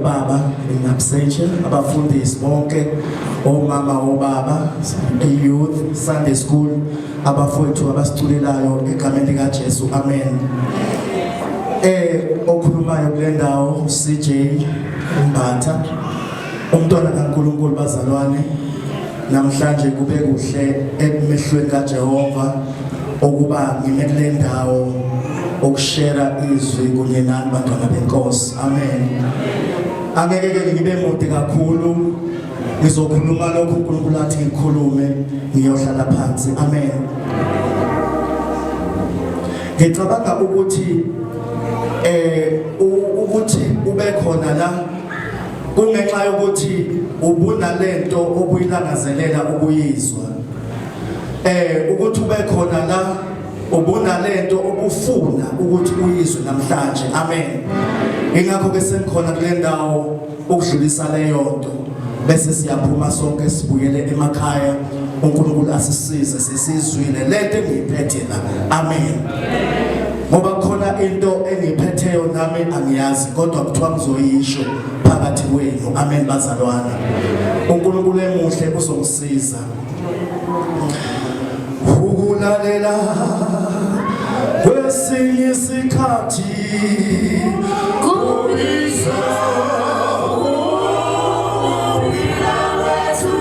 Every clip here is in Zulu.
ubaba in absentia, abafundisi bonke, omama, obaba, youth, Sunday school, abafowethu abasiculelayo egameni likaJesu. Amen. Okhulumayo kule ndawo CJ Mbatha, umntwana kaNkulunkulu bazalwane. Namhlanje kube kuhle emehlweni kaJehova ukuba ngime kule ndawo ukushera izwi kunye nani bantwana benkosi. Amen. Angeke ke ngibe mude kakhulu, ngizokhuluma lokhu uNkulunkulu athi ngikhulume, ngiyohlala phansi. Amen. Ngicabanga ukuthi ukuthi ube khona la kungenxa yokuthi ubunalento obuyilangazelela ukuyizwa. Ukuthi ube khona la ubunalento obufuna ukuthi uyizwe namhlanje. Amen. Ingakho ke sengikhona kule ndawo ukudlulisa leyo nto, bese siyaphuma sonke sibuyele emakhaya. uNkulunkulu asisize sesizwile lento engiyiphethe la. Amen. Ngoba khona into engiyiphetheyo nami angiyazi, kodwa kuthiwa ngizoyisho phakathi kwenu. Amen bazalwane. uNkulunkulu emuhle uzongisiza ukulalela kwesinye isikhathi kubiza ukuphila kwethu.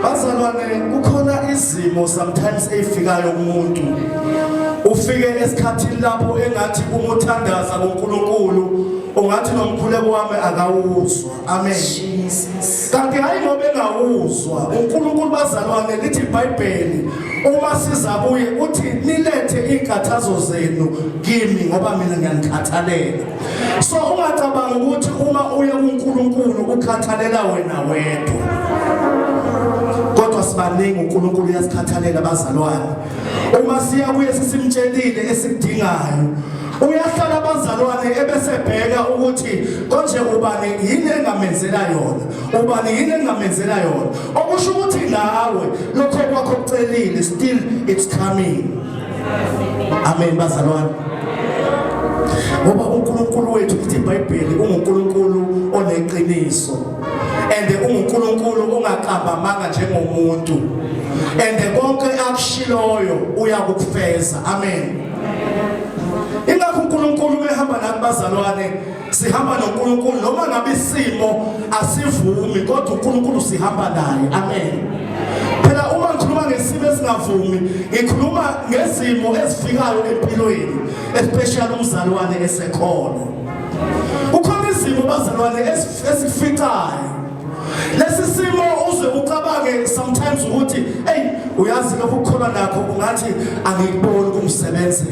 Bazalwane, kukhona izimo sometimes eyifikayo kumuntu, ufike esikhathini lapho engathi uma uthandaza kuNkulunkulu ungathi nomkhuleko wami akawuzwa. Amen. Jesus. Kanti hayi ngoba engawuzwa uNkulunkulu bazalwane, lithi iBhayibheli uma siza kuye uthi nilethe izinkathazo zenu kimi ngoba mina ngiyanikhathalela. So ungacabanga ukuthi uma uye kuNkulunkulu ukhathalela wena wedwa, kodwa sibaningi, uNkulunkulu uyasikhathalela bazalwane. Uma siya kuye sisimtshelile esikudingayo, uyahlala abazalwane ebesebheka ukuthi konje ubani yini engamenzela yona, ubani yini engamenzela yona, okusho ukuthi nawe lokho kwakho kucelile, still it's coming. Amen bazalwane. Ngoba uNkulunkulu wethu, lithi iBhayibheli, unguNkulunkulu oneqiniso and unguNkulunkulu ongaqamba amanga njengomuntu, and konke akushiloyo uyakufeza. Amen. Ingakho uNkulunkulu behamba nathi bazalwane, sihamba noNkulunkulu noma ngabe isimo asivumi, kodwa uNkulunkulu sihamba naye. Amen. Phela uma ngikhuluma ngesimo esingavumi, ngikhuluma ngezimo ezifikayo empilweni, especially umzalwane esekhona. Kukhona izimo bazalwane esificayo, lesi simo uze ucabange sometimes ukuthi hey, uyazi lokhu kukholwa nakho ungathi angikuboni kumsebenzela.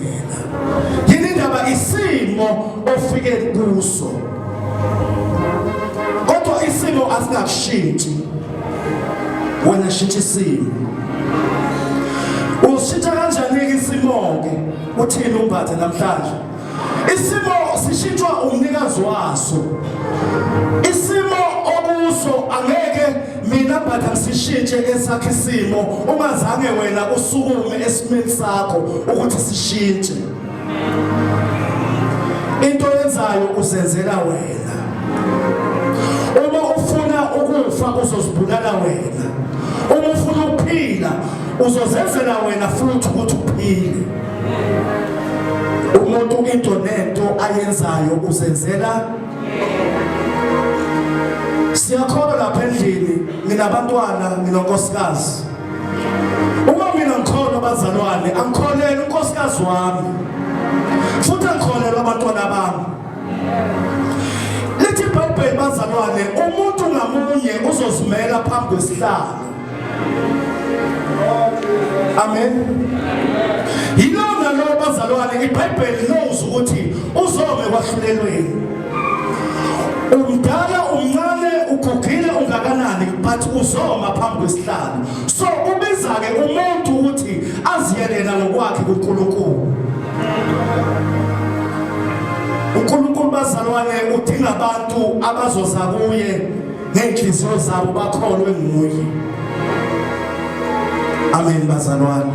Yini indaba? Isimo ofike kuso, kodwa isimo asingakushintshi wena, shintsha isimo. Ushintsha kanjani isimo ke? Uthini uMbatha namhlanje? Isimo sishintshwa umnikazi waso. Isimo okuso angeke mina Mbatha ngisishintshe esakhe isimo ungazange wena usukume esimeni sakho ukuthi sishintshe. Into yenzayo uzenzela wena. Uma ufuna ukufa uzozibulala wena, uma ufuna ukuphila uzozenzela wena futhi ukuthi uphile. Umuntu into nento ayenzayo uzenzela. Siyakholwa lapha endlini, nginabantwana, nginonkosikazi. Uma mina ngikholwa bazalwane, angikholelwa unkosikazi wami futhi angikholelwa abantwana bami. Lithi iBhayibheli bazalwane, umuntu ngamunye uzozimela phambi kwesihlalo. Amen. Yilona lo bazalwane iBhayibheli knows ukuthi uzome kwahlulelweni. Umdala umncane ugugile ungakanani but uzoma phambi kwesihlalo. So ubiza ke umuntu ukuthi aziyelena ngokwakhe kuNkulunkulu. uNkulunkulu bazalwane udinga abantu abazoza kuye ngeenhliziyo zabo bakholwe nguye. Amen bazalwane.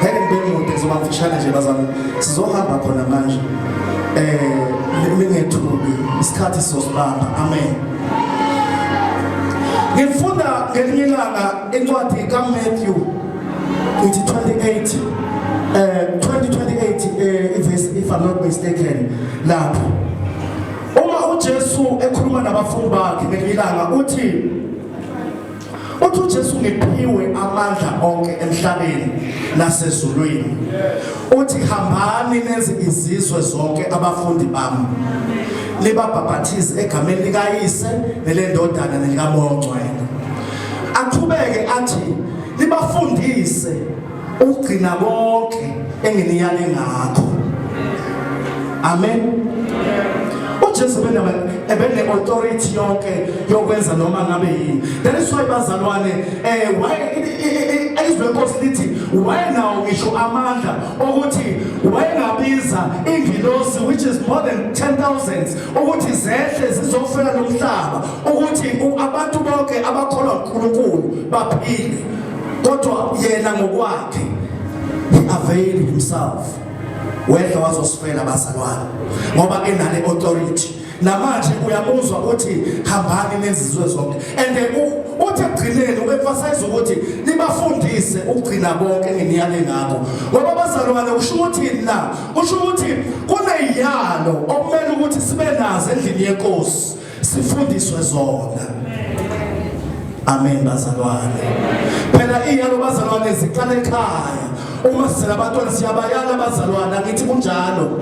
Ngeke ngibe mude ngizoba mfishane nje bazalwane. Sizohamba khona manje. Eh ningethuki isikhathi sizosibamba. Amen. Ngifunda ngelinye ilanga incwadi kaMatthew ithi 28 2028 ivesi if I'm not mistaken lapho uma uJesu ekhuluma nabafundi bakhe ngelinye ilanga uthi uthi uJesu ngiphiwe amandla onke emhlabeni nasezulwini uthi hambani nenze izizwe zonke abafundi bami nibabhaphathize egameni likaYise nelendodana nelikaMoya oNgcwele aqhubeke athi nibafundise ukugcina konke enginiyale ngakho. Amen. uJesu benama ebene authority yonke yokwenza noma ngabe yini. That is why bazalwane why izwi lenkosi lithi wayenawo ngisho amandla ukuthi wayengabiza ingilosi which is more than 10,000 ukuthi zehle zizofela lomhlaba ukuthi abantu bonke abakholwa uNkulunkulu baphile kodwa yena ngokwakhe he availed himself wehla wazosifela bazalwane ngoba enale authority namanje uyamuzwa uthi hambani nenzizwe zonke and uthi ekugcineni uemphasize ukuthi nibafundise ukugcina konke enginiyale ngakho ngoba bazalwane usho ukuthi la usho ukuthi kuneyalo okumele ukuthi sibe nazo endlini yenkosi sifundiswe zona. Amen bazalwane. Phela iyalo bazalwane ziqala ekhaya. Uma sizela abantwana siyabayala abazalwane angithi kunjalo.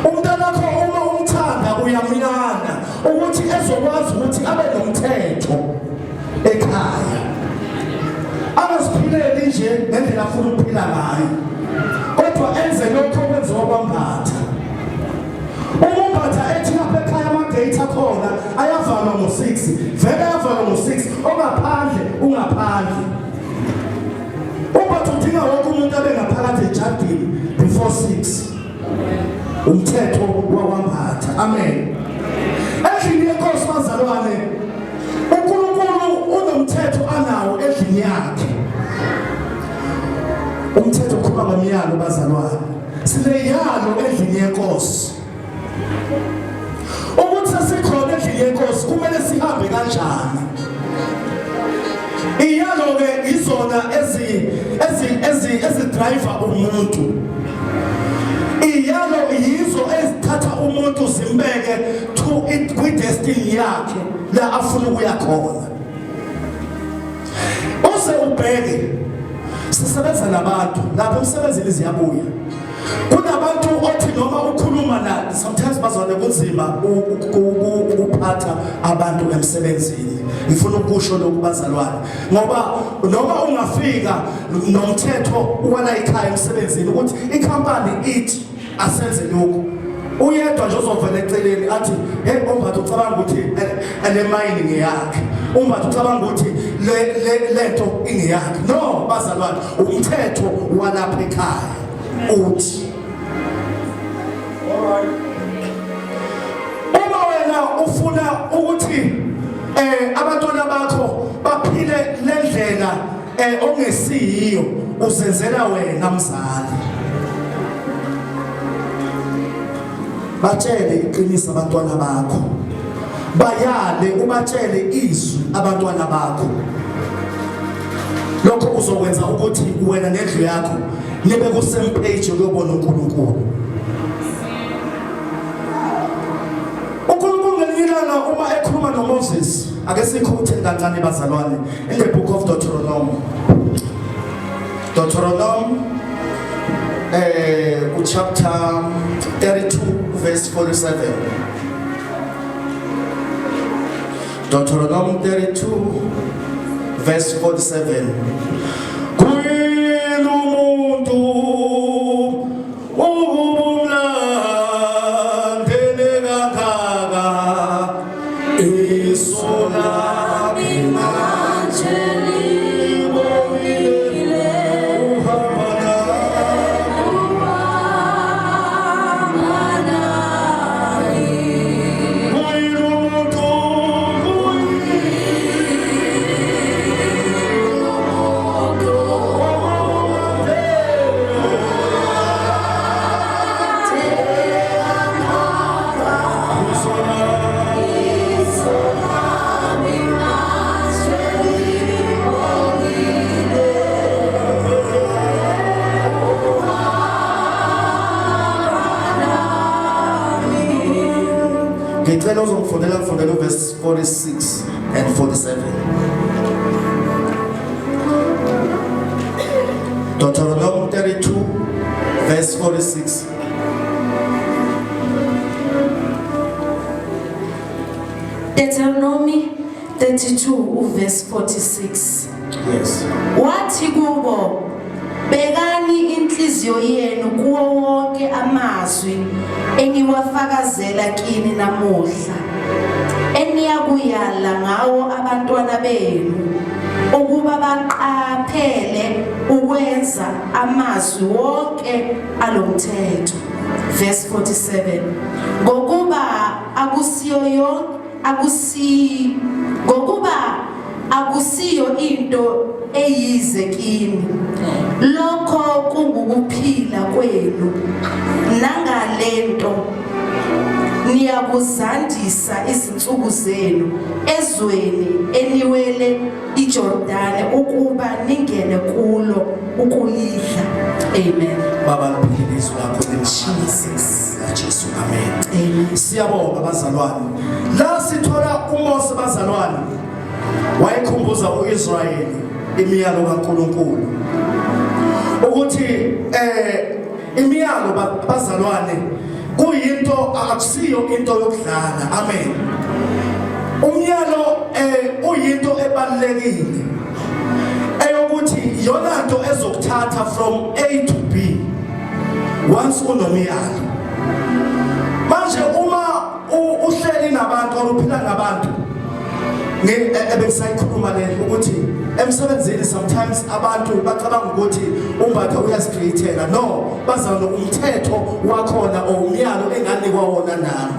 Umntanakho uma umthanda uyamyala ukuthi ezokwazi ukuthi abe nomthetho ekhaya. Angaziphileli nje ngendlela afuna ukuphila ngayo. Kodwa enze lokho okwenziwa kwambatha. Uma ethi lapha ekhaya ama-gate akhona ayavalwa ngo-6 vele ayavalwa ngo-6 ongaphandle ungaphandle umbatha udinga wonke umuntu abe ngaphakathi ejardini before 6 umthetho wakwambatha amen endlini yenkosi bazalwane uNkulunkulu unomthetho anawo endlini yakhe umthetho ukhuluma ngomyalo bazalwane Sineyalo endlini yenkosi. Ukuthi sesikhona endlini yenkosi kumele sihambe kanjani? Iyalo ke izona ezi ezi ezi ezidriver umuntu. Iyalo yizo ezithatha umuntu zimbeke to it kwi destiny yakhe la afuna ukuya khona. Uze ubheke sisebenza nabantu lapho emsebenzini ziyabuya kunabantu othi noma ukhuluma na sometimes bazwane kunzima ukuphatha abantu emsebenzini ngifuna ukusho lokhu bazalwane ngoba noma ungafika nomthetho wala ekhaya emsebenzini ukuthi ikhampani ithi asenze lokhu uyedwa nje uzovela eceleni athi hey umbatha ucabanga ukuthi le mayini ngeyakhe umbatha ucabanga ukuthi le le lento ingeyakhe no bazalwane umthetho walapha ekhaya uthi uma wena ufuna ukuthi abantwana bakho baphile lendlela ongesiyiyo uzenzela wena mzali batshele iqiniso abantwana bakho bayale ubatshele izwi abantwana bakho lokho uzokwenza ukuthi wena nendlu yakho nibe ku same page ukuyobona uNkulunkulu uNkulunkulu ngelinye ilanga uma ekhuluma noMoses ake sikhuthe kancane bazalwane In the book of Deuteronomy. Deuteronomy chapter 32 verse 47. Deuteronomy 32 verse 47. Kuyini umuntu ukubumlandele kangaka iso lami Manje libonile uhamba nami. uhamba nami. Kuyini umuntu iso lami Iso lami manje libonile Ngicela uzongifundela ngifundela uverse 46 and 47. Deuteronomy 32 verse 46. Deuteronomy 32 uverse 46. Yes. Wathi kubo, bekani inhliziyo yenu kuwo wonke amazwi engiwafakazela kini namuhla, eniyakuyala ngawo abantwana benu, ukuba baqaphele ukwenza amazwi wonke alomthetho. Verse 47. Ngokuba akusiyo yonke akusi ngokuba akusiyo into eyize kini, lokho kungukuphila kwenu, nangalento niyakuzandisa izinsuku zenu ezweni eniwele iJordani ukuba ningene kulo ukulidla. Amen. Baba liphile izwi lakho Jesus. Jesu. Amen. Amen. Siyabonga bazalwane. La sithola uMose bazalwane wayekhumbuza uIsrayeli imiyalo kaNkuluNkulu. Ukuthi imiyalo bazalwane kuyinto akusiyo into yokudlala. Amen. Umyalo uyinto ebalulekile eyokuthi iyona nto ezokuthatha from A to B once unomyalo. Manje uma uhleli nabantu or uphila nabantu, ebengisayikhuluma le ukuthi emsebenzini sometimes abantu bacabanga ukuthi umbatha uyazicreatela. No bazalwane, umthetho wakhona or umyalo enganikwa wona nami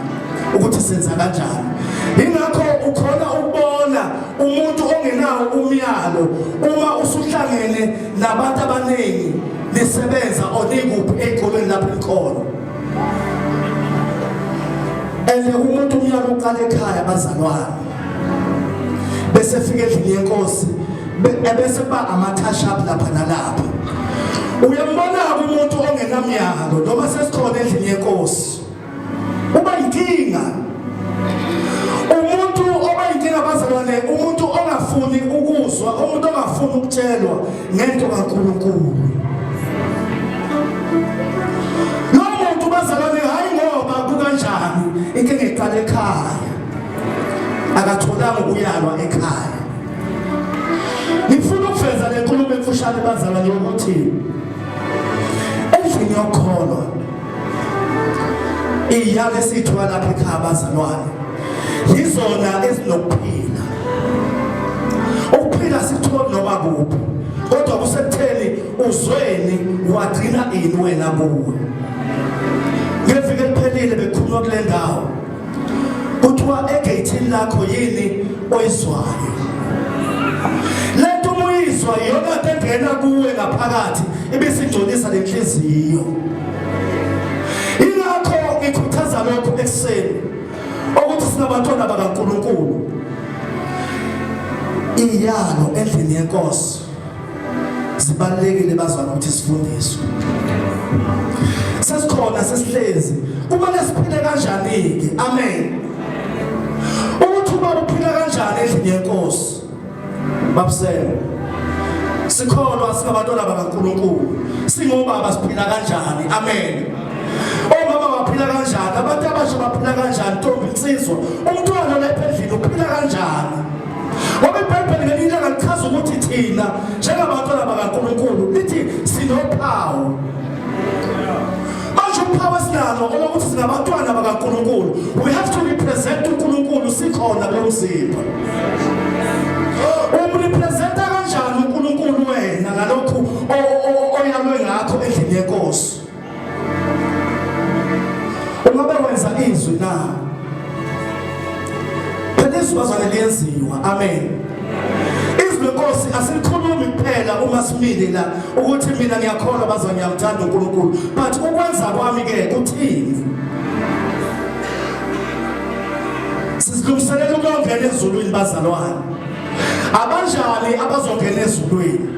ukuthi senza kanjani. Ingakho ukhona ukubona umuntu ongenawo umyalo uma usuhlangene nabantu abaningi nisebenza or nikuphi ey'kolweni lapho nikhona. And umuntu umyalo uqala ekhaya bazalwane, bese fika endlini yenkosi, ebese kuba ama-touch up lapha nalapha. Uyambona umuntu ongenamyalo noma sesikhona endlini yenkosi uba inkinga. Umuntu oba inkinga bazalwane, umuntu ongafuni ukuzwa, umuntu ongafuni ukutshelwa ngento kaNkuluNkulu. Lo muntu bazalwane, hayi ngoba kukanjani, inkinga iqala ekhaya, akatholanga ukuyalwa ekhaya. Ngifuna ukuveza le nkulumo emfushane bazalwane yokuthi endlini yokukholwa iyalo esithola lapha ekhaya bazalwane yizona ezinokuphila. Ukuphila sithola noma kuphi, kodwa kusekutheni uzweni wagcina ini wena kuwe. Ngeviki eliphelile bekukhulunywa kule ndawo kuthiwa egeyithini lakho yini oyizwayo. Lento uma uyizwa iyona nto engena kuwe ngaphakathi ibisingcolisa lenhliziyo. Ingakho ngikhuthaza lokho ekuseni ukuthi singabantwana bakaNkuluNkulu. Iyalo endlini yenkosi zibalulekile bazwana ukuthi sifundiswe. Sesikhona sesihlezi, kumele siphile kanjani-ke? Amen. Ukuthi ubaba uphila kanjani endlini yenkosi? Babusele sikholwa singabantwana bakaNkuluNkulu, singobaba siphila kanjani? Amen. Omama baphila kanjani? Abantu abasha baphila kanjani? Ntombi, insizwa, umntwana. Nawe lapha endlini uphila kanjani? Ngoba iBhayibheli ngelinye ilanga lichaza ukuthi thina njengabantwana bakaNkulunkulu lithi sinophawu. Manje uphawu esinalo olokuthi singabantwana bakaNkulunkulu. We have to represent uNkulunkulu sikhona kulo mzimba. Umrepresenta kanjani uNkulunkulu wena ngalokhu oyalwe ngakho endlini yenkosi? Ungabe wenza izwi na? Phela izwi bazwane liyenziwa. Amen. Izwi lenkosi asilikhulumi kuphela uma simile la ukuthi mina ngiyakholwa bazwane ngiyamthanda uNkulunkulu but ukwenza kwami ke kuthini? Sizilungiselela ukuyongena ezulwini bazalwane. Abanjani abazongena ezulwini?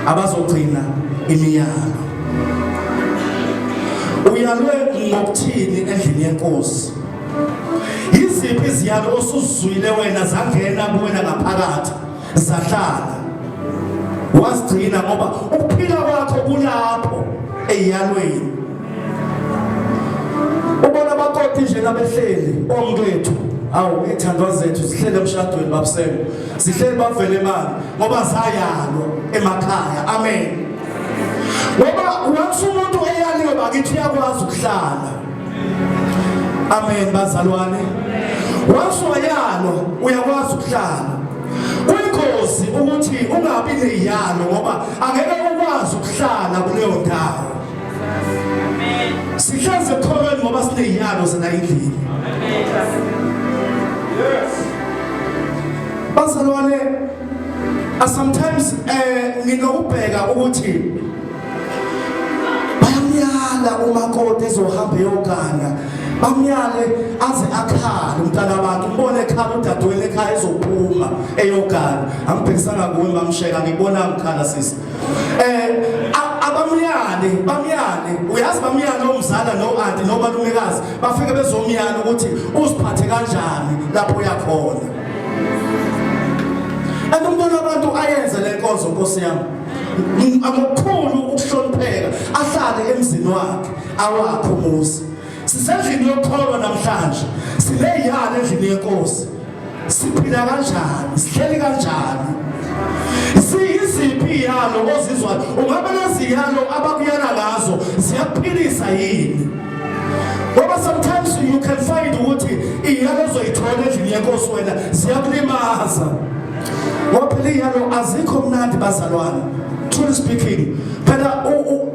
Abazogcina imiyalo. Uyalwe ngokuthini endlini yenkosi? Yiziphi iziyalo osuzizwile wena zangena kuwena ngaphakathi zahlala? Wazigcina ngoba ukuphila kwakho kulapho eyalweni. Ubona abakoti nje labehleli omkethu awu ithandwa zethu zihlele emshadweni babuselo zihleli bavele imali ngoba zayalwa emakhaya amen ngoba once umuntu eyaliwe bakithi uyakwazi ukuhlala amen bazalwane once wayalwa uyakwazi ukuhlala kuyingozi ukuthi ungabi neyalo ngoba angeke ukwazi ukuhlala kuleyo ndawo Sihlezi ekholweni ngoba sineyalo zena endlini. Yes. Bazalwane sometimes eh nginokubheka ukuthi bayamyala umakoti ezohamba eyogana bamyale aze akhale umntana abantu umbone ekhala udadewenu ekhaya ezophuma eyogana angibhekisanga kuwe mamsheka ngibona ngikhala sisi eh abamyale bamyale uyazi bamyale omzala no auntie no balumekazi bafike bezomyala ukuthi uziphathe kanjani lapho uyakhona and umntwana wabantu ayenze le nkonzo nkosi yami ngokukhulu ukuhlonipheka ahlale emzini wakhe awakhe umuzi sisendlini yokukholwa namhlanje sineyala endlini yenkosi siphila kanjani sihleli kanjani siyiziphi iyalo ozizwayo ungabe leziyalo abakuyala ngazo ziyakuphilisa yini ngoba sometimes you can find ukuthi iyalo ozoyithola endlini yenkosi wena ziyakulimaza ngoba phela iyalo azikho mnandi bazalwane truly speaking phela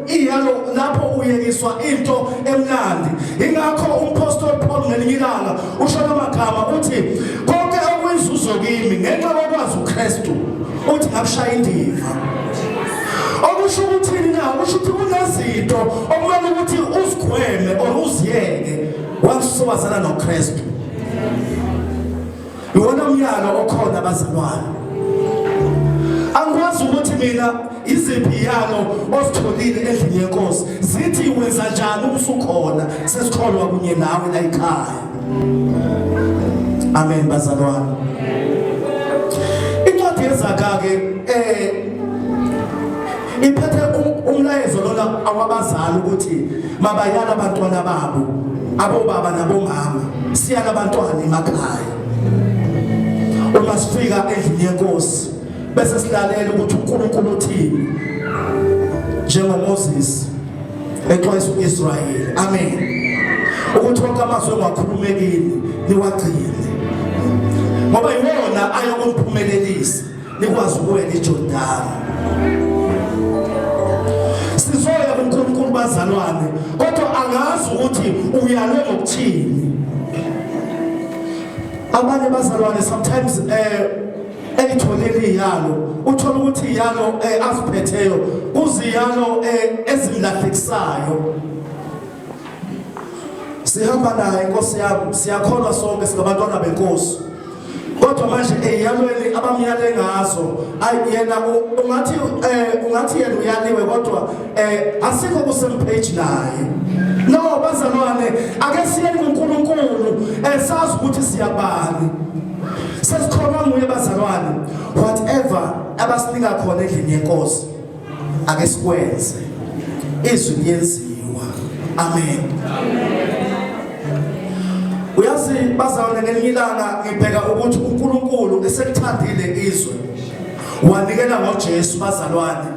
iyalo lapho uyekiswa into emnandi ingakho umpostoli Paul ngelinye ilanga usho lamagama uthi konke okuyinzuzo kimi ngenxa kokwazi uKristu uthi ngakushaya indiva okusho ukuthini na kusho ukuthi kunezinto okumele ukuthi uzigweme or uziyeke once usowazana noKristu Iwona umyalo okhona bazalwane. Angikwazi ukuthi mina iziphi iyalo ozitholile endlini yenkosi zithi wenza njani usukhona sesikholwa kunye nawe la ekhaya. Amen bazalwane. Incwadi yeZaga ke eh iphethe um, umlayezo lona awabazali ukuthi mabayala abantwana babo abobaba nabomama siyala abantwana emakhaya uma sifika endlini yenkosi bese silalela ukuthi uNkulunkulu uthini njengoMoses exwayisa uIsrayeli amen ukuthi wonke amazwi engiwakhulumekile niwagcine ngoba iwona ayokumphumelelisa nikwazi ukuwela iJordani sizoya kuNkulunkulu bazalwane kodwa angazi ukuthi uyalwe ngokuthini abanye bazalwane sometimes eh elitholile iyalo uthola ukuthi iyalo eh, aziphetheyo kuziyalo eh, ezimlahlekisayo sihamba naye inkosi yami siyakholwa sonke singabantwana benkosi kodwa manje eyalweni abamyale ngazo ayi yena ungathi eh ungathi yena uyaliwe kodwa eh asikho ku same page naye no bazalwane ake siyeni kuNkulunkulu esazi ukuthi siyabani sesikholwa nguye bazalwane whatever abasinika khona endlini yenkosi ake sikwenze izwi liyenziwa amen, amen. Uyazi bazalwane, ngelinye ilanga ngibheka ukuthi uNkulunkulu eselithandile izwe wanikela ngoJesu. Bazalwane,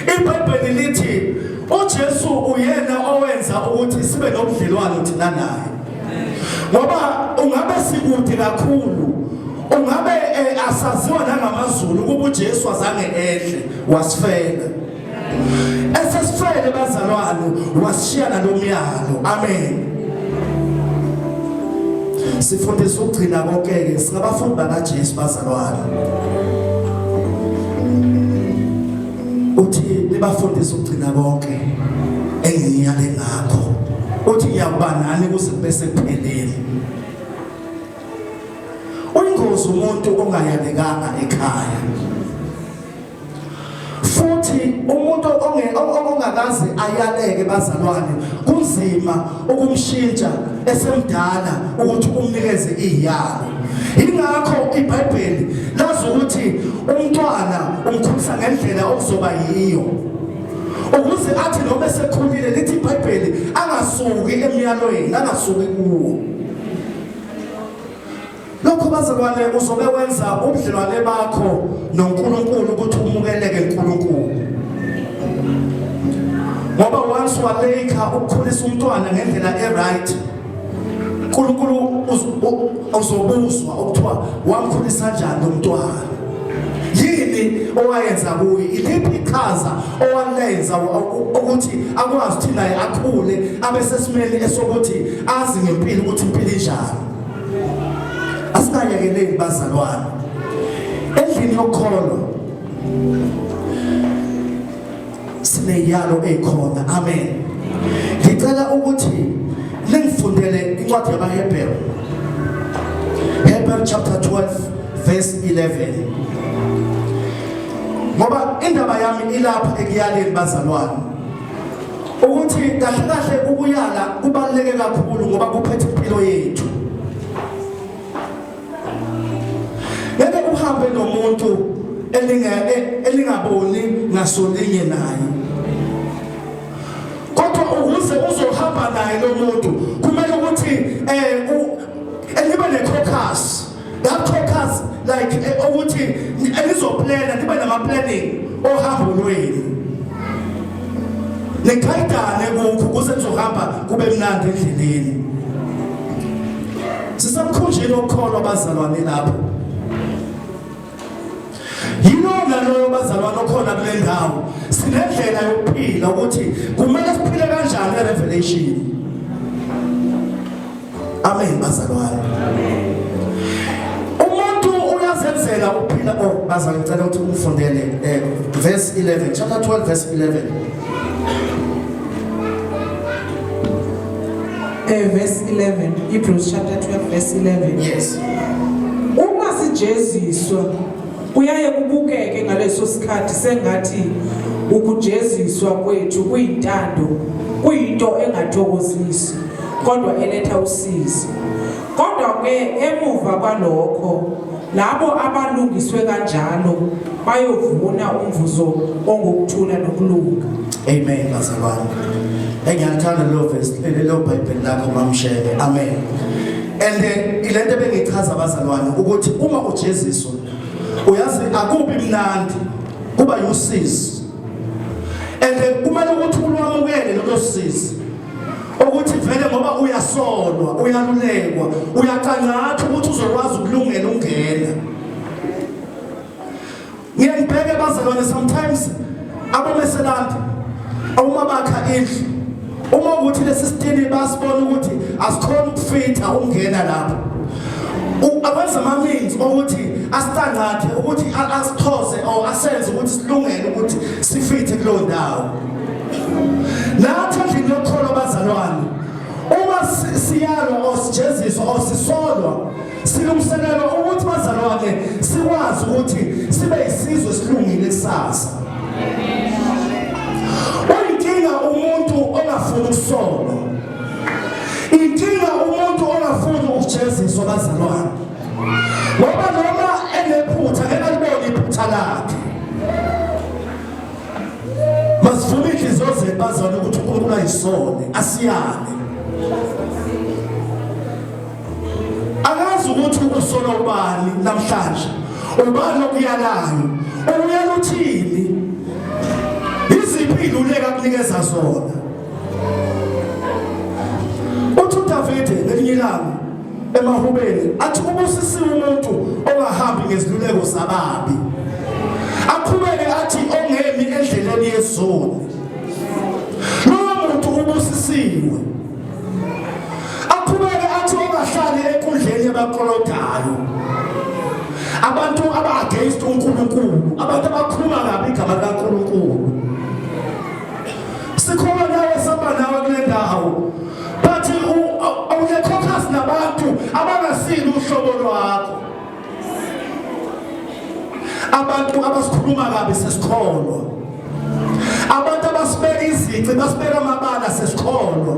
iBhayibheli lithi uJesu uyena owenza ukuthi sibe nobudlelwano thina naye, ngoba ungabe sikude kakhulu, ungabe asaziwa nangamaZulu ukuba uJesu azange ehle wasifela. Esesifele bazalwane, wasishiya nalomyalo. Amen. Sifundisa ukugcina konke ke, singabafundi bakaJesu bazalwane. Uthi nibafundise ukugcina konke engiyale ngakho. Uthi ngiyakuba nani kuze kube sekupheleni. Uyingozi umuntu ongayalekanga ekhaya. Futhi umuntu ongakaze ayaleke bazalwane, kunzima ukumshintsha esemdala ukuthi umnikeze iyalo. Ingakho iBhayibheli lazi ukuthi umntwana umkhulisa ngendlela okuzoba yiyo, ukuze athi noma esekhulile, lithi iBhayibheli, angasuki emyalweni, angasuki kuwo. Lokho bazalwane uzobe wenza ubudlelwane bakho noNkulunkulu ukuthi umukeleke uNkulunkulu. Ngoba once waleka ukukhulisa umntwana ngendlela e-right, uNkulunkulu uzobuzwa ukuthiwa wamkhulisa kanjani lo mntwana. Yini owayenza kuye? Iliphi iqhaza owalenza ukuthi akwazi ukuthi naye akhule abe sesimeni esokuthi azi ngempilo ukuthi impilo injani? Asingayekeleli bazalwane. Endlini yokukholwa sineyalo ekhona. Amen. Ngicela ukuthi ningifundele incwadi yabaHebheru, Hebrew chapter 12 verse 11, ngoba indaba yami ilapha ekuyaleni bazalwane, ukuthi kahle kahle ukuyala kubaluleke kakhulu ngoba kuphethe impilo yethu. Ngeke uhambe nomuntu elingaboni ngasolinye naye, kodwa ukuze uzohamba naye lo muntu kumele ukuthi nibe ne-caucus, that caucus like ukuthi elizoplana, nibe nama-planning ohambo lwenu, nikhayidane kukho ukuze nizohamba kube mnandi endleleni. Sisemkhunjini okukholwa bazalwane lapho. Yilona naloyo bazalwane okhona kule ndawo, sinendlela yokuphila ukuthi kumele siphile kanjani e-revelation. Amen bazalwane. Umuntu uyazenzela ukuphila. Oh bazalwane, ngicela ukuthi ungifundele verse 11, chapter 12 verse 11. Verse 11, Hebrews chapter 12 verse 11. Yes. Uma sijeziswa kuyaye kubukeke ngaleso sikhathi sengathi ukujeziswa kwethu kuyintando, kuyinto engathokozisi kodwa eletha usizi. Kodwa ke emuva kwalokho labo abalungiswe kanjalo bayovuna umvuzo ongokuthula nokulunga. Amen bazalwane. Engiyathanda lo verse, lelo Bible lakho mamshele. Amen. And ilento ebengichaza bazalwane ukuthi uma ujeziswa, uyazi akubi mnandi, kuba usizi. And kumele ukuthi ulwamukele lolo sizi, ukuthi vele ngoba uyasolwa, uyalulekwa, uyacangatha ukuthi uzokwazi ukulungela ungena. Ngiyangibheke bazalwane, sometimes abomeselandi uma bakha indlu, uma ukuthi lesi sitini basibona ukuthi asikhona ukufitha ungena lapho, akwenza ama-means ukuthi asicangathe, ukuthi asixhoze or asenze ukuthi silungele ukuthi sifithe kuleyo ndawo. Nathi endlini yokukholwa bazalwane, uma siyalwa or sijeziswa or sisolwa, silungiselelwa ukuthi bazalwane sikwazi ukuthi sibe isizwe esilungile kusasa. Uyinkinga umuntu ongafuni ukusolwa, inkinga umuntu ongafuni ukujeziswa bazalwane, ngoba noma enephutha ngeke alibone iphutha lakhe. Masivume inhliziyo zethu bazalwane ukuthi uNkulunkulu ayisole, asiyale. ukuthi usola ubani namhlanje, ubani okuyalayo, ukuyala uthini, iziphi iziluleko akunikeza zona. Uthi uDavide ngelinye ilanga emahubeni athi ubusisiwe umuntu ongahambi ngeziluleko zababi, aqhubeke athi ongemi endleleni yezoni. Lowo muntu ubusisiwe. Aqhubeke athi ongahlali enkundleni yabakolodayo, abantu aba-against uNkulunkulu, abantu abakhuluma kabi igama likaNkulunkulu. Sikhuluma nawe, samba nawe kule ndawo, but awunekhokhasi nabantu abangasile uhlobo lwakho, abantu abasikhuluma kabi sesikholwa, abantu abasibeka izici, basibeka amabala sesikholwa,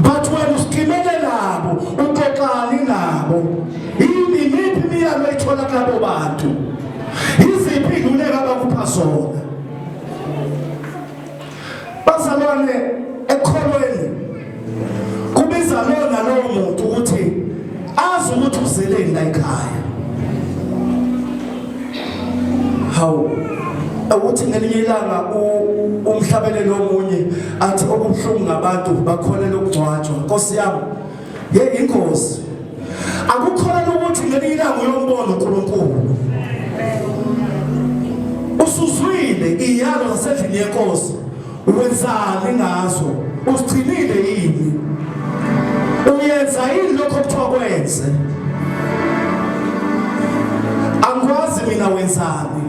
but wena usikimele nabo, uxoxani nabo? Yini, imiphi imiyalo oyithola kulabo bantu? Yiziphi iziluleko abakupha zona? Bazalwane, ekholweni kubiza lowo nalowo muntu ukuthi azi ukuthi uzeleni la ekhaya. Hawu, ukuthi ngelinye ilanga umhlabelelo omunye athi okubuhlungu ngabantu bakholela ukungcwatshwa. Nkosi yami, ye ingozi. Akukholelwa ukuthi ngelinye ilanga uyombona uNkulunkulu. Usuzwile iyalo zasendlini yenkosi, wenzani ngazo? Usigcinile yini? Uyenza yini lokho okuthiwa kwenze? Angikwazi mina wenzani,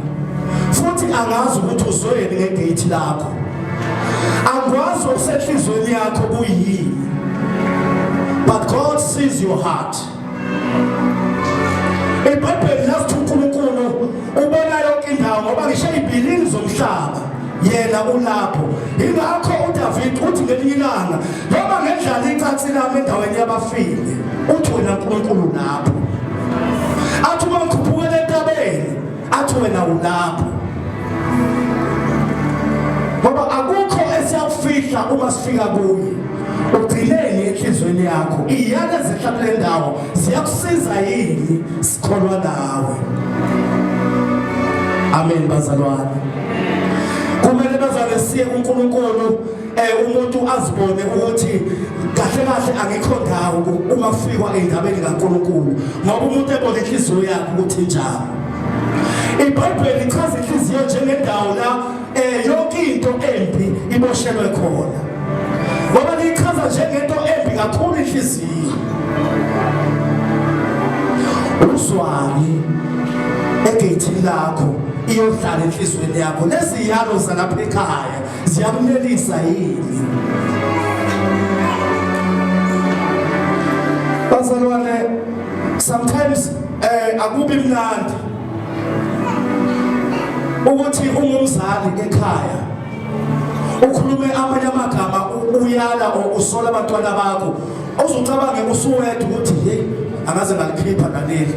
futhi angazi ukuthi uzweni ngegate lakho, angikwazi okusenhlizweni yakho kuyini, but God sees your heart. IBhayibheli lathi uNkulunkulu ubona yonke indawo, ngoba ngisho izibilini zomhlaba yena ulapho. Ingakho uDavid uthi ngelinye ilanga, noma ngendlala icansi lami endaweni yabafile, uthi wena Nkulunkulu lapho. Athi uma ngikhuphukela entabeni, athi wena ulapho, ngoba akukho esiyakufihla uma sifika kuye. Ugcineni enhlizweni yakho iyale ezihla kule ndawo ziyakusiza yini? Sikholwa nawe. Amen bazalwane. Kumele bazalwane siye kuNkulunkulu, umuntu azibone ukuthi kahle kahle angikho ndawo uma kufikwa endabeni kaNkulunkulu, ngoba umuntu ebona inhliziyo yakhe ukuthi injani. IBhayibheli lichaza inhliziyo njengendawo la yonke into embi iboshelwe khona, ngoba lichaza njengento embi kakhulu inhliziyo. Uzwani egeyithini lakho iyohlala enhliziyweni yakho. Lezi yalo zalapha ekhaya ziyakunelisa yini? Bazalwane, sometimes akubi mnandi ukuthi ungumzali ekhaya ukhulume amanye amagama, uyala or usola abantwana bakho, uzucabange usuwedwa ukuthi hey, angaze ngalikhipha naleli,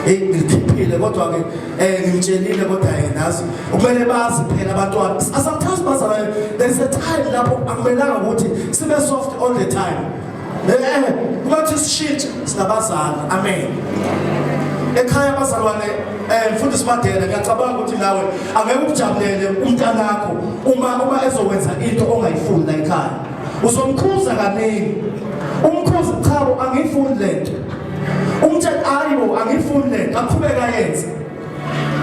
hey, ngilikhiphile, kodwa ke ngimtshelile, kodwa yena azi kumele bazi phela abantwana. Sometimes bazalwane, there is a time lapho akumelanga ukuthi sibe soft all the time. Kubathi sishintshe singabazali. Amen. Ekhaya bazalwane, mfundisi Madela, ngiyacabanga ukuthi nawe angeke ukujabulele umntanakho uma ezokwenza into ongayifuni la ekhaya. Uzomkhuza kaningi, umkhuzi, chabo, angiyifuni lento. Umtshela, ayibo, angiyifuni lento. Aqhubeka yenze,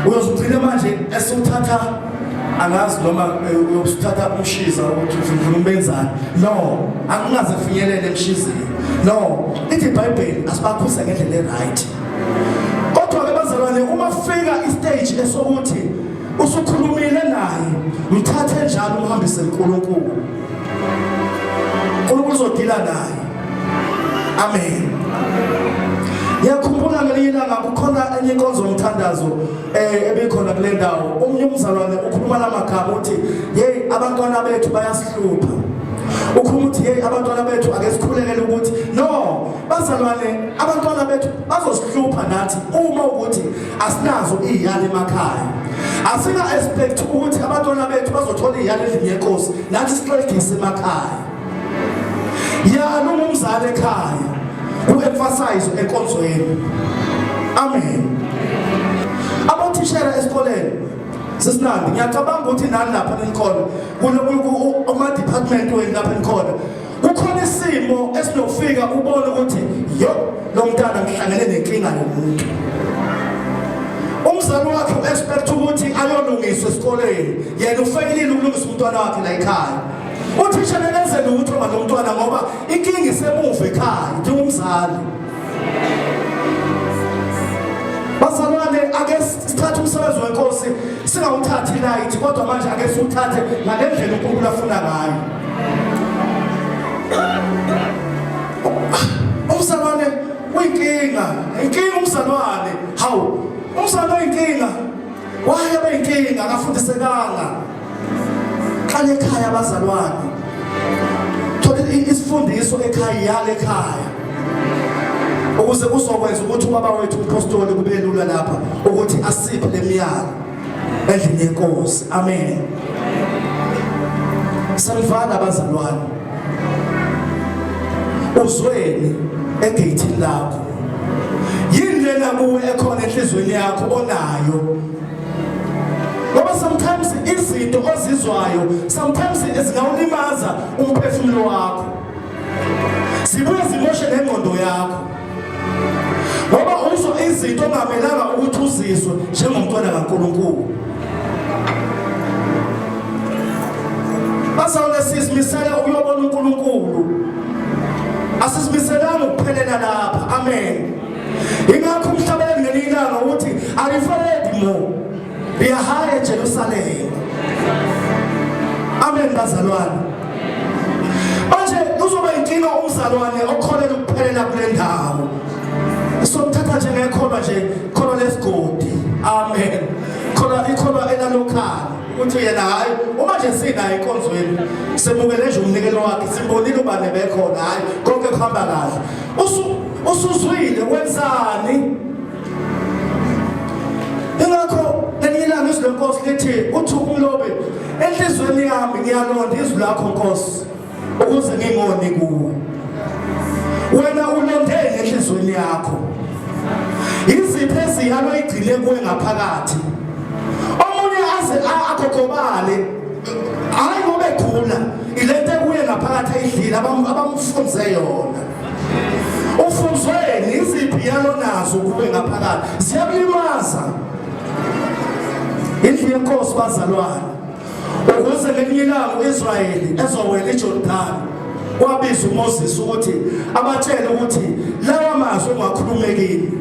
uyozugcina manje esuthatha, angazi noma uyosuthatha umshiza ukuthi ufuna umbenzani. No, akungaze kufinyelele emshizeni. No, lithi iBhayibheli asibakhuze ngendlela e-right. Kodwa ke bazalwane, uma kufika istage esokuthi usukhulumile naye, mthathe njalo umhambise kuNkulunkulu, uNkulunkulu uzodila naye. Amen. Ngiyakhumbula ngelinye ilanga kukhona enye inkonzo yomthandazo ebikhona kule ndawo. Omunye umzalwane ukhuluma lamagama, uthi hey, abantwana bethu bayasihlupha. Ukhuluma uthi hey, abantwana bethu, ake sikhulekele ukuthi no, bazalwane, abantwana bethu bazosihlupha nathi uma ukuthi asinazo iziyalo emakhaya. Asinga expect ukuthi abantwana bethu bazothola iziyalo endlini yenkosi, nathi sixegise emakhaya. Yalo ungumzali ekhaya. Ku-emphasize enkonzweni. Amen. Abothishela esikoleni sesinandi, ngiyacabanga ukuthi nani lapha nikhona kuma-department wenu lapha nikhona, kukhona isimo esinokufika ubone ukuthi yo, lo mntana ngihlangene nenkinga yomuntu. Umzali wakhe u-expect ukuthi ayolungiswa esikoleni, yena ufeyilile ukulungisa umntwana wakhe la ekhaya. Uthisha nenze lutho ngalo mntwana ngoba inkinga isemuva ekhaya, idinga umzali. Bazalwane, ake sithathe umsebenzi wenkosi singawuthathi light, kodwa manje ake siwuthathe ngale ndlela uNkulunkulu afuna ngayo. Umzalwane uyinkinga, inkinga umzalwane. Hawu, umzalwane uyinkinga. Why abe inkinga? Akafundisekanga. Qala ekhaya abazalwane. Thola isifundiso ekhaya, yale ekhaya. Ukuze kuzokwenza ukuthi ubaba wethu umpostoli kube lula lapha ukuthi asiphe lemiyalo endlini yenkosi. Amen. Salivala abazalwane. Uzweni egeyithini lakho. Yini lena kuwe ekhona enhlizweni yakho onayo? Ngoba sometimes izinto ozizwayo sometimes zingawulimaza umphefumulo wakho. Zibuye zimoshe nengqondo yakho. Ngoba uzwa izinto ongamelanga ukuthi uzizwe njengomntwana kaNkulunkulu. Bazalwane, sizimisele ukuyobona uNkulunkulu. Asizimiselanga ukuphelela lapha. Amen. Ingakho umhlabeleli ngelinye ilanga uthi alifanele mo. Liyahaya eJerusalema. Amen bazalwane. Manje kuzoba inkinga umzalwane okholelwa ukuphelela kule ndawo. Somthatha njengekholwa nje, kholwa lesigodi. Amen. Kholwa ikholwa elalokhala ukuthi yena hayi, uma nje sinayo enkonzweni semukele nje umnikelo wakhe, simbonile ubane bekhona, hayi konke kuhamba kahle. Usuzwile wenzani? Ingakho ngelinye ilanga izwi lenkosi lithi, uthi umlobi, enhliziyweni yami ngiyalonda izwi lakho Nkosi, ukuze ngingoni kuwe. Wena ulondeni enhliziyweni yakho? Iziphi eziyalo igcine kuwe ngaphakathi? Omunye aze agogobale, hayi ngoba egula, ilento ekuye ngaphakathi ayidlile abamfunze yona. Ufunzweni iziphi yalo nazo kuwe ngaphakathi ziyakulimaza. Indlu yenkosi bazalwane, ukuze ngelinye ilanga uIsrayeli ezowela iJordani, wabiza uMoses ukuthi abatshele ukuthi lawa mazwi engiwakhulume kini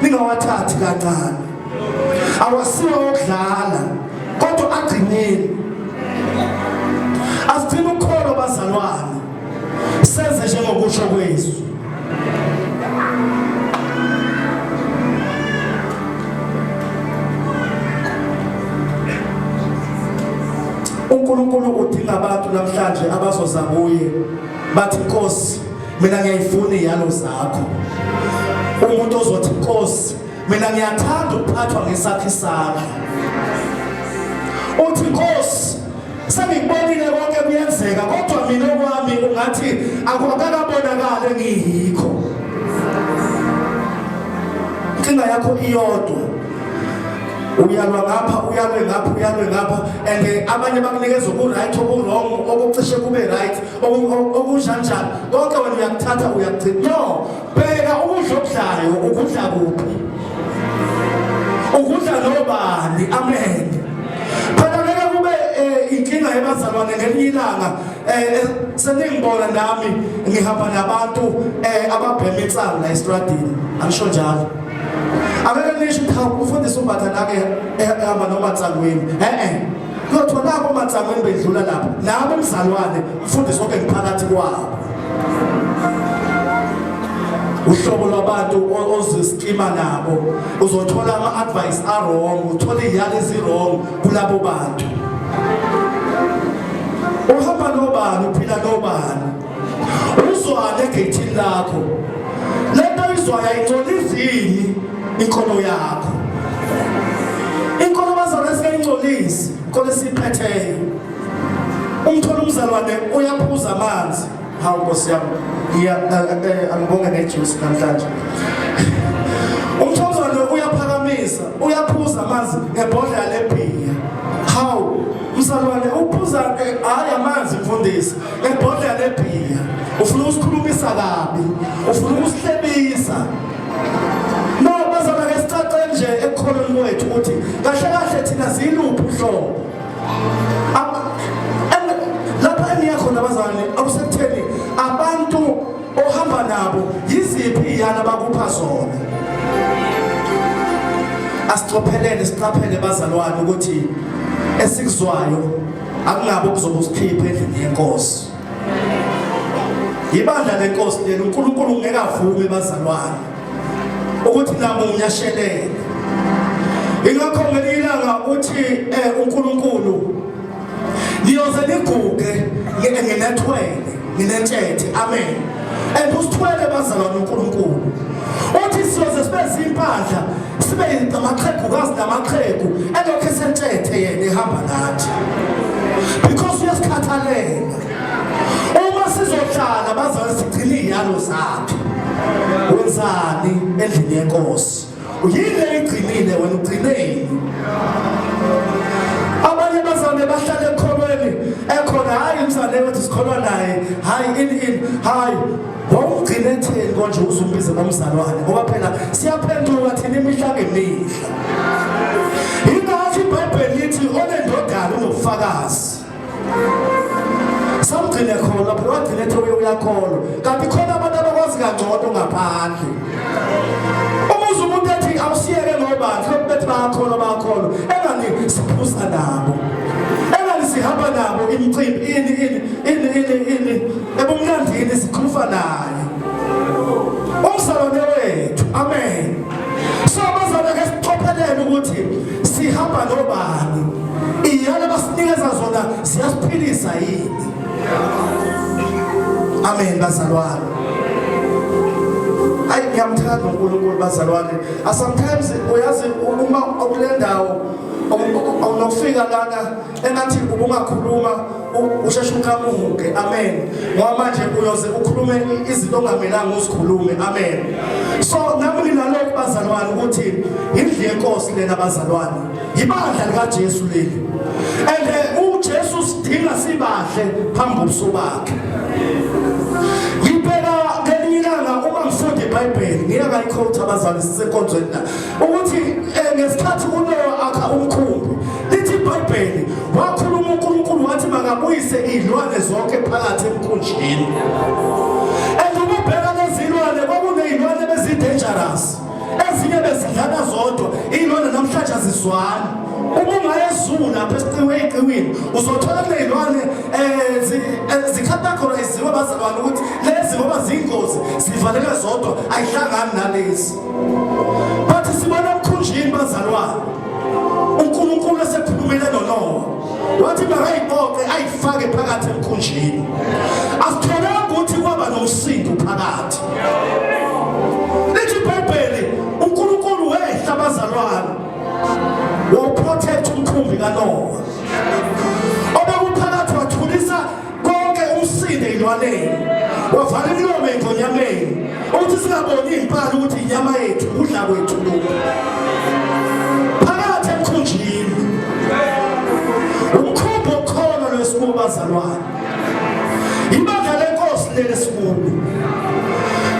ningawathathi kancane, awasiwo okudlala, kodwa agcineni. Asigcine ukholo bazalwane, senze njengokusho kwezwi. uNkulunkulu udinga abantu namhlanje abazoza kuye bathi, Nkosi, mina ngiyayifuna iyalo zakho. Umuntu ozothi, Nkosi, mina ngiyathanda ukuphathwa ngesakhe isandla. Uthi, Nkosi, sengikubonile konke kuyenzeka, kodwa mina okwami ungathi akukakabonakali ngiyikho. Inkinga yakho iyodwa, uyalwa ngapha, uyalwe ngapha, uyalwe ngapha, and abanye bakunikeza oku-right, oku-wrong, okucishe kube right, okunjanjani, konke wena uyakuthatha uyakugcina. No, bheka ukudla okudlayo, ukudla kuphi, ukudla nobani. Amen. Phela ngeke kube inkinga yebazalwane ngelinye ilanga seningibona nami ngihamba nabantu ababhema insangu la estradini, angisho njalo. Angeke nisho ukuthi hawu, umfundisi uMbatha nake ehamba nomatsangweni. Kuyothiwa nabo omatsangweni bedlula lapho, nabo umzalwane umfundisi wonke ngiphakathi kwabo. Uhlobo lwabantu oziskima nabo, uzothola ama-advice a-wrong, uthole iyalo ezi-wrong kulabo bantu. Uhamba nobani, uphila nobani, uzwane egeyithini lakho. Lento oyizwayo ayingcolizini inkolo yakho? Inkolo bazalwane singayingcolisi, inkolo esiyiphetheyo. Umthola umzalwane uyaphuza amanzi. Hawu Nkosi yami, ngiya angibonge ngejuice namhlanje. Umthomzwane uyaphakamisa, uyaphuza amanzi ngebhodlela lebhiya. Hawu mzalwane uphuza hayi amanzi mfundisi ngebhodlela lebhiya. Ufuna ukusikhulumisa kabi, ufuna ukusihlebisa. No bazalwane ke sicace nje ekukholweni kwethu ukuthi kahle kahle thina siyiluphi uhlobo. Lapha engiya khona bazalwane akusekutheni abantu ohamba nabo yiziphi iyala bakupha zona. Asicophelele siqaphele bazalwane ukuthi esikuzwayo akungabe kuzobe usikhiphe endlini yenkosi. Ibandla lenkosi leli uNkulunkulu ngeke avume bazalwane ukuthi namunye ashelele. Ingakho ngelinye ilanga uthi uNkulunkulu niyoze niguge nginethwele nginentshethe amen and usithwele bazalwane uNkulunkulu uthi siyoze sibe zimpandla sibe amaxhegukazi namaxhegu elokhu esentshethe yena ehamba nathi because uyasikhathalela uma sizohlala bazalwane sigcine iy'yalo zakhe wenzani endlini yenkosi yini leyigcinile wena ugcineni abanye bazalwane bahlale ekholweni ekhona hayi umzalwane wethu sikholwa naye hayi ini ini hayi wawugcine etheni konje uzumbize ngomzalwane ngoba phela siyaphenduka thina imihla ngemihla yingakho ibhayibheli lithi onendodana unobufakazi samgcine khona phela wagcina ethi uyakholwa kanti khona abantu abakwazi kangcono ngaphandle umuze umuntu ethi awusiyeke ngoba lokhu bethi bayakholwa bayakholwa engani siphuza nabo engani sihamba nabo imicimbi ini ini ini ini ini ebumnandini sikhulufa naye umzalwane wethu amen so bazalwane ke sicophelele ukuthi sihamba nobani iyona basinikeza zona siyasiphilisa yini amen bazalwane ayi ngiyamthanda uNkulunkulu bazalwane sometimes uyazi uma kule ndawo awunofika lana engathi ubungakhuluma usheshe uqhamuke amen ngoba manje uyoze ukhulume izinto ongamelanga uzikhulume amen so nami nginalokhu bazalwane ukuthi indlu yenkosi lena bazalwane ibandla likaJesu leli and uJesu sidinga sibahle phambi kobuso bakhe ngibheka ngelinye ilanga uma ngifunda iBhayibheli ngiya ngayikhotha abazali sisenkonzweni la ukuthi ngesikhathi uNoah akha umkhumbi lithi iBhayibheli wakhuluma uNkulunkulu wathi makabuyise izilwane zonke phakathi emkhunjini and ukubheka lezilwane kwakunezilwane bezi-dangerous ezinye bezidlana zodwa iy'lwane namhlanje azizwani uma ungayezulu lapha esiqiwe ey'qiwini uzothola kuney'lwane um zikhathagoriziwe bazalwane ukuthi lezi ngoba ziyingozi zivalelwe zodwa ayihlangani nalezi but sibona emkhunjini bazalwane uNkulunkulu esekhulumile noNowa wathi makayiqoqe ayifake phakathi emkhunjini asitholanga ukuthi kwaba nomsindo phakathi lithi iBhayibheli uNkulunkulu wehla abazalwane wawuprotect umkhumbi kaNowa obekuphakathi wathulisa konke umsindo eyilwaneni wavala imilomo engonyameni ukuthi singaboni impala ukuthi inyama yethu kudla kwethu lokhu phakathi emkhunjini umkhumbi okhona lwesikubo bazalwane ibandla lenkosi leli sikubo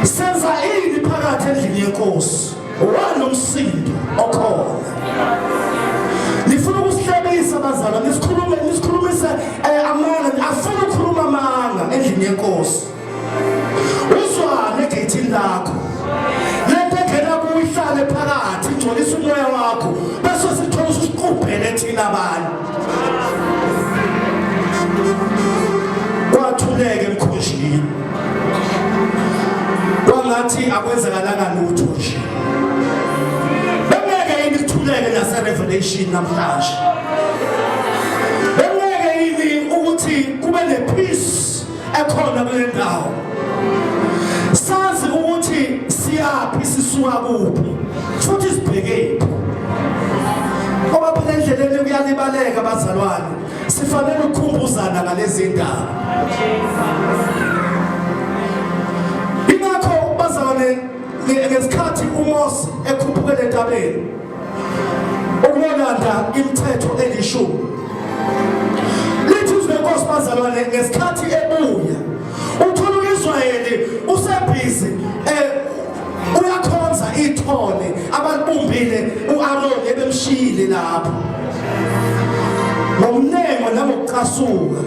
senza ini phakathi endlini yenkosi wanomsindo okhona nifuna ukusihlebisa bazalwane nisikhulume nisikhulumise amanga afuna ukukhuluma amanga endlini yenkosi uzwane egeyithini lakho lento engena kuyo ihlale phakathi ingcolisa umoya wakho bese sithola ususiqubhele thina abanye kwathuleke emkhunjini kwangathi akwenzakalanga lutho nje bengeke yini kuthuleke nase revelation namhlanje bengeke yini ukuthi kube ne peace ekhona kule ndawo sazi ukuthi siyaphi sisuka kuphi futhi sibhekephi ngoba phela endleleni kuyalibaleka bazalwane sifanele ukukhumbuzana ngalezi ndaba. ngesikhathi uMose ekhuphukela entabeni ukuyolanda imithetho elishumi, lithi izwi lenkosi bazalwane, ngesikhathi ebuya uthola uIsrayeli usebhizi uyakhonza ithole abalibumbile uAron ebemshiyile lapho ngomnengo nangokucasuka.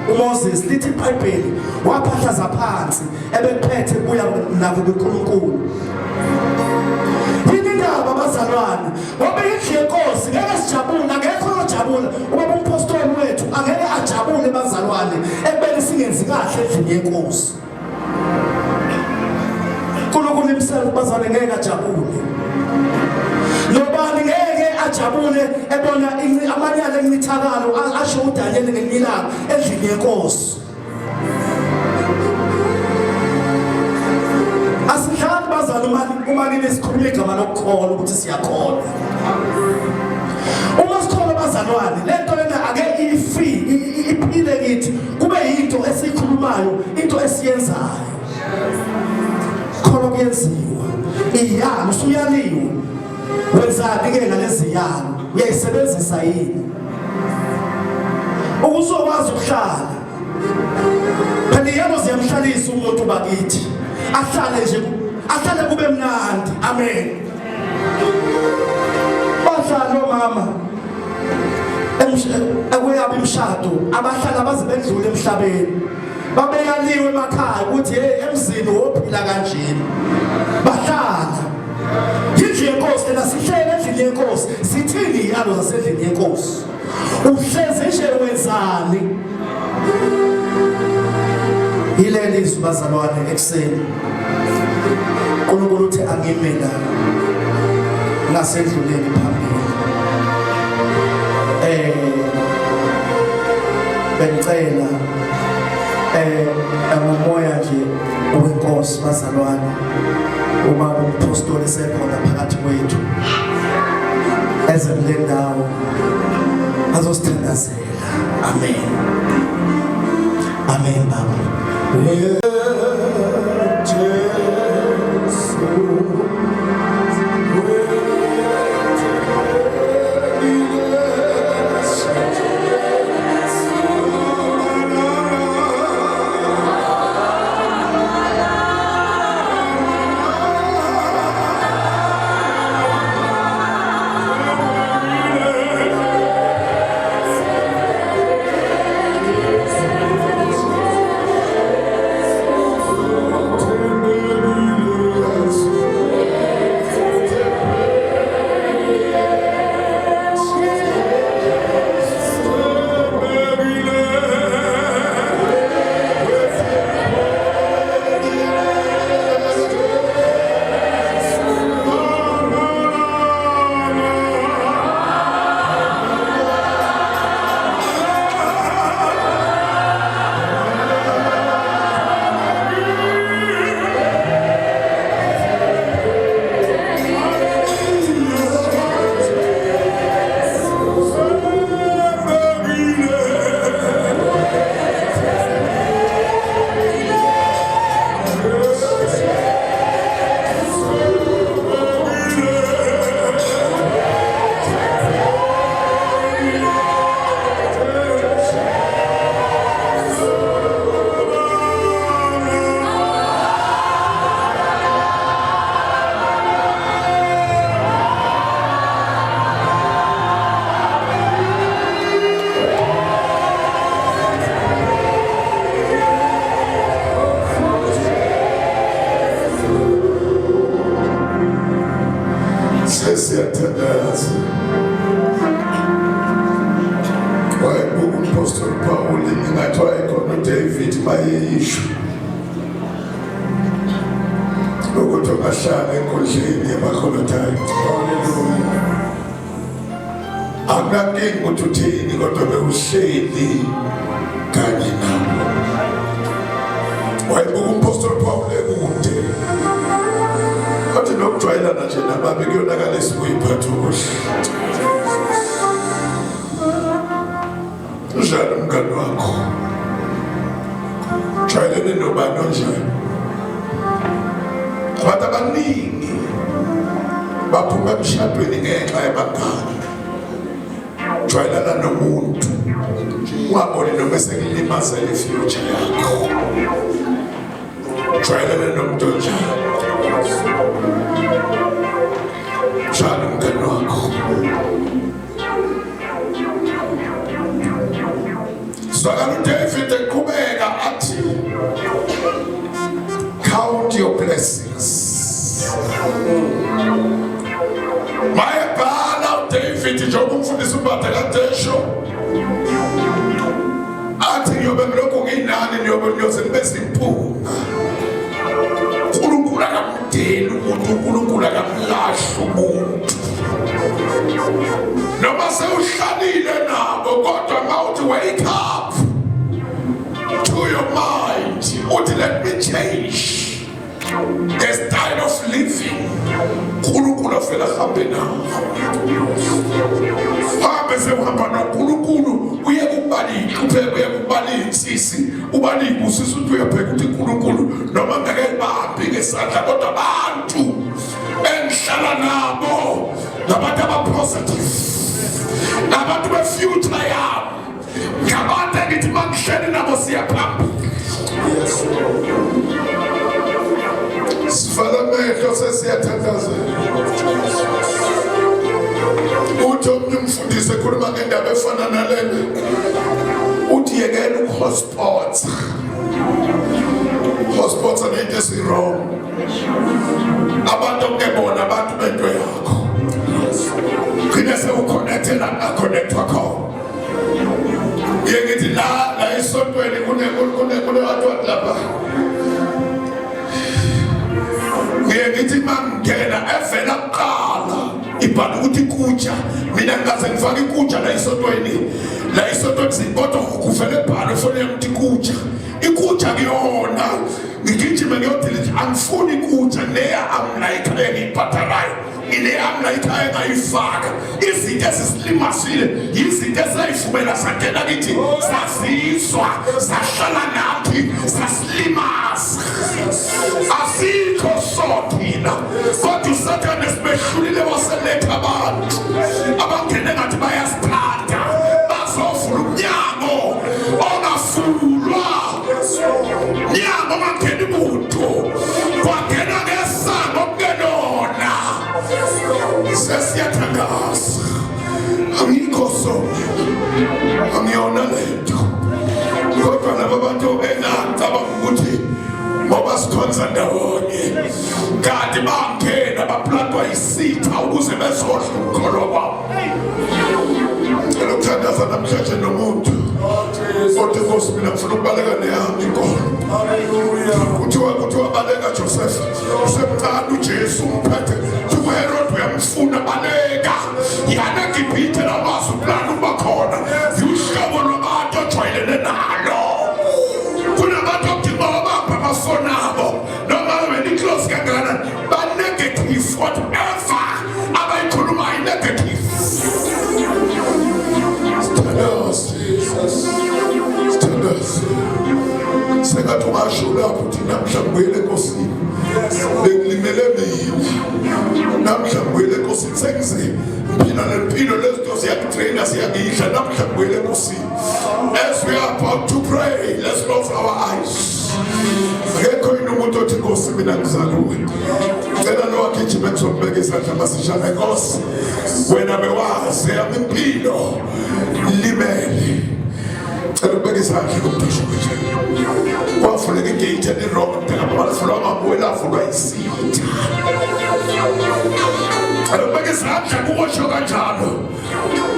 uMoses, lithi iBhayibheli, waphahlaza phansi ebephethe kuya nako kuNkulunkulu. Yini indaba bazalwane? Ngoba indlu yenkosi ngeke sijabule, akekho ojabula. Ubaba umpostoli wethu angeke ajabule bazalwane ekubeni singenzi kahle endlini yenkosi. uNkulunkulu himself bazalwane ngeke ajabule. Nobani ngeke ajabule ebona amanyala encithakalo asho uDaniel ngelinye ilanga endlini yenkosi. Asidlali bazali uma nini sikhuluma igama lokukholwa ukuthi siyakholwa. Uma sikholwa bazalwane, lento lena ake ifi iphile kithi, kube yinto esiyikhulumayo, into esiyenzayo. Kholwa kuyenziwa. Iyalo usuyaliwe. Wenzani ke ngalezi yalo? Uyayisebenzisa yini? Ukuzokwazi ukuhlala. Phela iyalo ziyamhlalisa umuntu bakithi. Ahlale nje, ahlale kube mnandi. Amen. Bahlala omama ekuyabo imishado, abahlala baze bedlule emhlabeni. Babeyaliwe emakhaya ukuthi hey, emzini wophila kanjena. Bahlala. Yindlu yenkosi lena, sihlele endlini yenkosi. Sithini iyalo zasendlini yenkosi? Uhlezi nje wenzani? Yileli izwi bazalwane ekuseni. uNkulunkulu uthi angime la ngasendluleni phambili. Bengicela ngomoya nje wenkosi bazalwane, uma umpostoli sekhona phakathi kwethu eze kule ndawo azosithandazela. Amen. Amen baba. Jesu. Sesiyathandaza. Wayebuka uMpostoli Paul ingathi wayekhona uDavid mayeyisho ukuthi ungahlala enkundleni yamakholothayo. Haleluya. Akunankinga ukuthi uthini, kodwa bewuhleli kanye nabo. Wayebuka uMpostoli Paul ekude. Wathi nokujwayelana nje nababi kuyonakalisa ukuyiphatha okuhle. Njani umngani wakho? Jwayelene nobani onjani? Abantu Abaningi baphuma emshadweni ngenxa yabangani. Jwayelana nomuntu ungaboni noma esekulimazela i-future yakho. Jwayelana nomuntu onjani, njani umngani wakho. Zwakala uDavid eqhubeka athi, count your blessings. Mayebhala uDavid, njengoba umfundisi uMbatha kadesho athi, ngiyobe ngilokhu nginani, niyobe niyoze nibe zimpunga. uNkulunkulu akamdeli umuntu, uNkulunkulu akamlahli umuntu noma sewuhlalile nabo, kodwa mawuthi wake up to your mind, uthi let me change the style of living, uNkulunkulu afela ahambe nawo, hambe sewuhamba noNkulunkulu. Uye kubala iy'hlupheko, uye kubala iy'nsisi, ubala iy'busiso, ukuthi uyabheka ukuthi uNkulunkulu noma ngeke libambi ngesandla, kodwa abantu engihlala nabo ngabantu aba-positive, ngabantu be-future yami, ngabantu engithi uma ngihleli nabo siya phambili. Sivala amehlo, sesiyathandazela. Uthi omunye umfundisi ekhuluma ngendaba efana nalena, uthi yekela ukuhospotsa, hospotsa nento esi-wrong, abantu okungebona abantu bento yakho, gcine sewuconnecte la kungaconnectwa khona. Ngiye ngithi la la esontweni kune wathi lapha, ngiye ngithi mangena evela kuqala ibhala ukuthi ikutsha, mina ngikaze ngifake ikutsha la esontweni, la esontweni, kodwa kuvele ebhalwe efonini yami ukuthi ikutsha, ikutsha kuyona, ngigijime ngiyodilitha. Angifuni ikutsha leya amla ekhaya engiyibhadalayo, ngileyami la ekhaya engayifaka. Izinto ezisilimasile yizinto esayivumela sangena kithi, sazizwa, sahlala nathi, sasilimaza. Asikho sothina, kodwa uSathane sibehlulile, waseletha abantu abangene ngathi bayasithanda, bazovula umnyango ongavulwa, mnyango ongangeni muntu, kwangena ngesango kungelona. Sesiyathandaza. Angikho so, angiyona lento, kodwa laba bantu engacabanga ukuthi ngoba sikhonza ndawonye, kanti bangena baplantwa isitha ukuze bezodla ukukholwa kwabo. Cela ukuthandaza namhlanje nomuntu othi, Nkosi, mina ngifuna ukubaleka neyami inkolo. Kuthiwa baleka Joseph, usemncane uJesu umphethe, kuthiwa uHerod uyamfuna, baleka yana eGibhithe lamazi uplani ukuba khona. Yuhlobo lwabantu ojwayelene nalo. Kunabantu okudinga babambe amafoni abo noma wena i-close kangakanani, ba-negative, whatever abayikhulumayo i-negative. Sithandaze, sithandaze. Sengathi ungasho lapho uthi, namhla ngibuyele enkosini, bengilimele mina, namhla ngibuyele enkosini, sengize ngiphila le mpilo, lezinto ziyakutraina, ziyangidla, namhla ngibuyele enkosini. As we are about to pray, let's close our eyes. Akekho yini umuntu othi, Nkosi, mina ngizaluwe? Cela lo agijime, kuzombeka izandla masishane. Nkosi, wena bewazi yami impilo limele, cela ukubeka izandla kumdisho nje. Kwavuleka igate eli-wrong, mntakababa, livulwa ngabuye, lavulwa isitha. Cela ukubeka izandla kukosho kanjalo,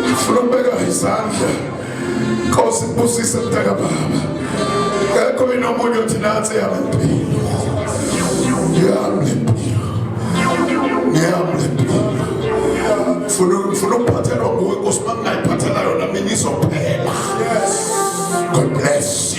ngifuna ukubeka izandla. Nkosi, kubusise mntakababa. Kekho yini omunye othi, nansi yami impilo, yami lempilo, ngiyami lempilo, ngifuna ukuphathelwa nguwe Nkosi, uma ngingayiphathela yona mina izophela. God bless.